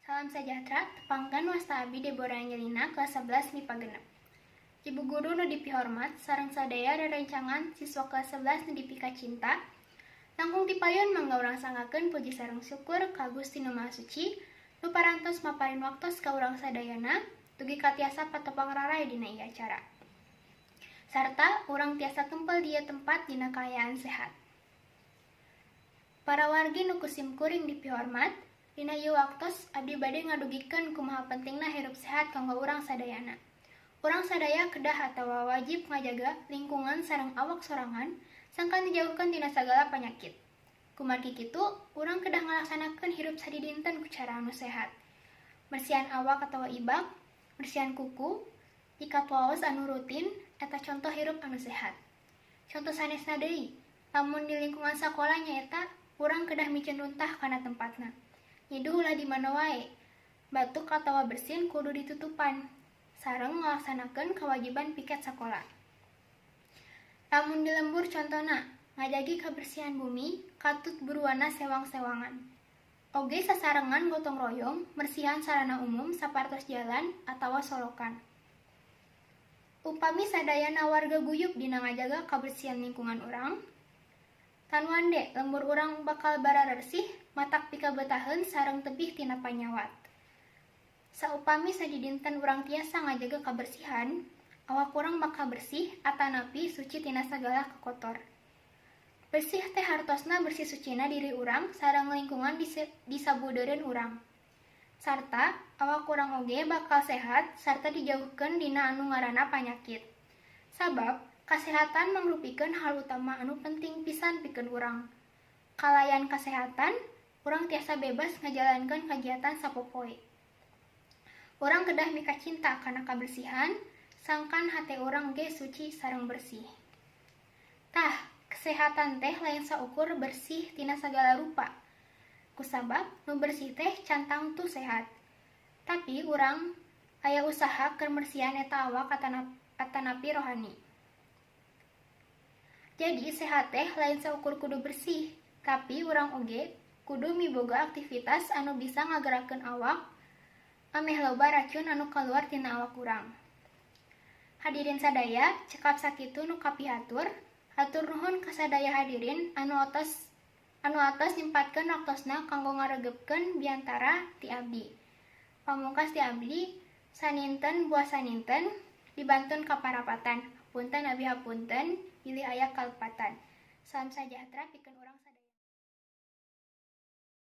Salam sejahtera, tepangkeun wasta abdi Deborah Angelina kelas 11 MIPA 6. Ibu guru nu dipihormat sareng sadaya rerencangan siswa kelas 11 nu dipikacinta. Langkung tipayun, mangga urang sanggakeun puji sareng syukur ka Gusti Nu Maha Suci nu parantos maparin waktos ka urang sadayana dugi ka tiasa patepang raray dina ieu acara. Sarta urang tiasa kempel di ieu tempat dina kaayaan sehat. Para wargi nu ku sim kuring dipihormat, dina ieu waktos abdi bade ngadugikeun kumaha pentingna hirup sehat kanggo urang sadayana. Urang sadaya kedah atawa wajib ngajaga lingkungan sareng awak sorangan sangkan dijauhkeun tina sagala panyakit. Kumargi kitu, urang kedah ngalaksanakeun hirup sadidinten ku cara anu sehat. Bersihan awak atawa ibak, bersihan kuku, nyikat waos anu rutin, eta contoh hirup anu sehat. Contoh sanesna deui, lamun di lingkungan sakola nyaeta urang kedah miceun runtah kana tempatna. Nyiduh ulah di mana wae. Batuk atawa bersin kudu ditutupan. Sareng ngalaksanakeun kewajiban piket sakola. Lamun di lembur contona, ngajagi kabersihan bumi katut buruanna sewang-sewangan. Oge sasarengan gotong royong mersihan sarana umum sapartos jalan atawa solokan. Upami sadayana warga guyub dina ngajaga kabersihan lingkungan urang, tan wande lembur urang bakal bararesih, matak pikabetaheun sareng tebih tina panyawat. Saupami sadidinten urang tiasa ngajaga kabersihan, awak urang bakal bersih atanapi suci tina sagala kakotor. Bersih teh hartosna bersih sucina diri urang sareng lingkungan di sabudeureun urang. Sarta awak urang oge bakal sehat sarta dijauhkeun dina anu ngaranna panyakit. Sabab kasehatan mangrupikeun hal utama anu penting pisan pikeun urang. Kalayan kasehatan, urang tiasa bebas ngajalankeun kagiatan sapopoe. Urang kedah mikacinta kana kabersihan, sangkan hate urang ge suci sareng bersih. Tah, kesehatan teh lain saukur bersih tina sagala rupa. Kusabab nu bersih teh can tangtu sehat. Tapi urang aya usaha keur mersihan eta awak atanapi rohani. Jadi sehat teh lain saukur kudu bersih, tapi urang oge kudu miboga aktivitas anu bisa ngagerakeun awak ameh loba racun anu kaluar tina awak urang. Hadirin sadaya, cekap sakitu nu kapihatur. Hatur nuhun ka sadaya hadirin anu atos nyempatkeun waktosna kanggo ngaregepkeun biantara ti abdi. Pamungkas ti abdi, saninten buah saninten dibantun ka parapatan. Punten, abi hapunten bilih aya kalepatan. Salam sajahtera pikeun urang sadaya.